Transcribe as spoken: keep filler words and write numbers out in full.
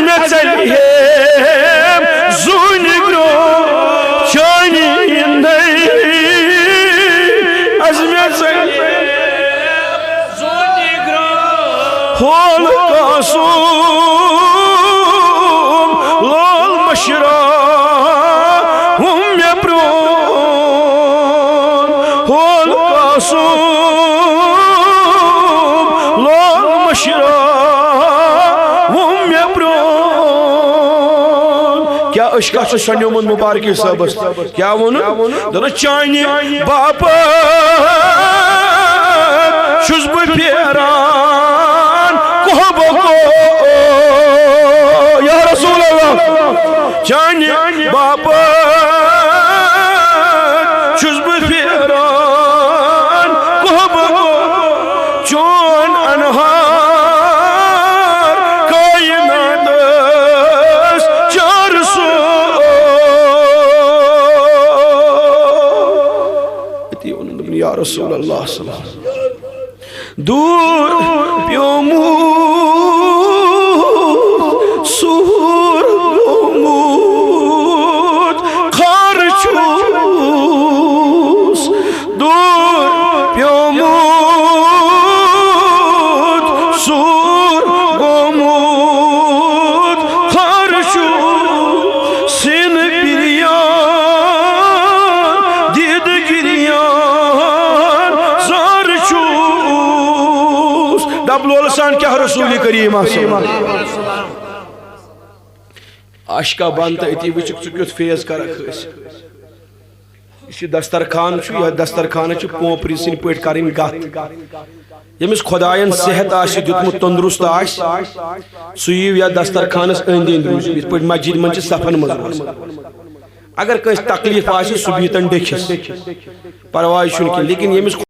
مےٚ ژَلہِ ہے زوٗنہِ گرٛو چانہِ اِندَے۔ از مےٚ ژَلہِ ہول قاسم لول مشرا ہُم مےٚ پرٛون۔ ہول قاسم لول مشرا ہُم مےٚ پرٛون۔ کیٛاہ أسۍ کَتھ چھِ سَنیومُت مُبارکی صٲبَس؟ کیٛاہ ووٚنُن؟ دوٚپنَس، چانہِ باپتھ چھُس بہٕ پھیران کوہ بہ کوہ۔ یا رسول اللہ، چانہِ باپتھ چھُس بہٕ پھیران کوہ بہ کوہ۔ چون انہار کائناتس چار سو۔ أتی ووٚنُن، دوٚپُن، یا رسول اللہ صلی اللہ علیہ وسلم، دوٗر پیومُت سوٗر گوٚمُت خار چھُس، دوٗر پیومُت سوٗر گوٚمُت خار چھُس، سِن پِریان دِد گِریان زار چھُس۔ ڈبلول سان کیٛاہ رسول کریم آسان۔ عاشقہ بن تہٕ أتی وٕچھِکھ ژٕ کیُتھ فیض کرکھ أسۍ۔ یُس یہِ دسترخان چھُ، یہِ دسترخانس چھِ پوپرِ سٕنٛدۍ پٲٹھۍ کرٕنۍ گتھ۔ ییٚمِس خۄداین صحت آسہِ دیُتمُت، تندرست آسہِ، سُہ یِیِو یتھ دسترخانس أنٛدۍ أنٛدۍ روٗزِو، یِتھ پٲٹھۍ مسجد منٛز چھِ صفن منٛز روزان۔ اگر کٲنٛسہِ تکلیف آسہِ، سُہ بِہتن ڈیٚکھِس، پرواے چھُنہٕ کینٛہہ، لیکن ییٚمِس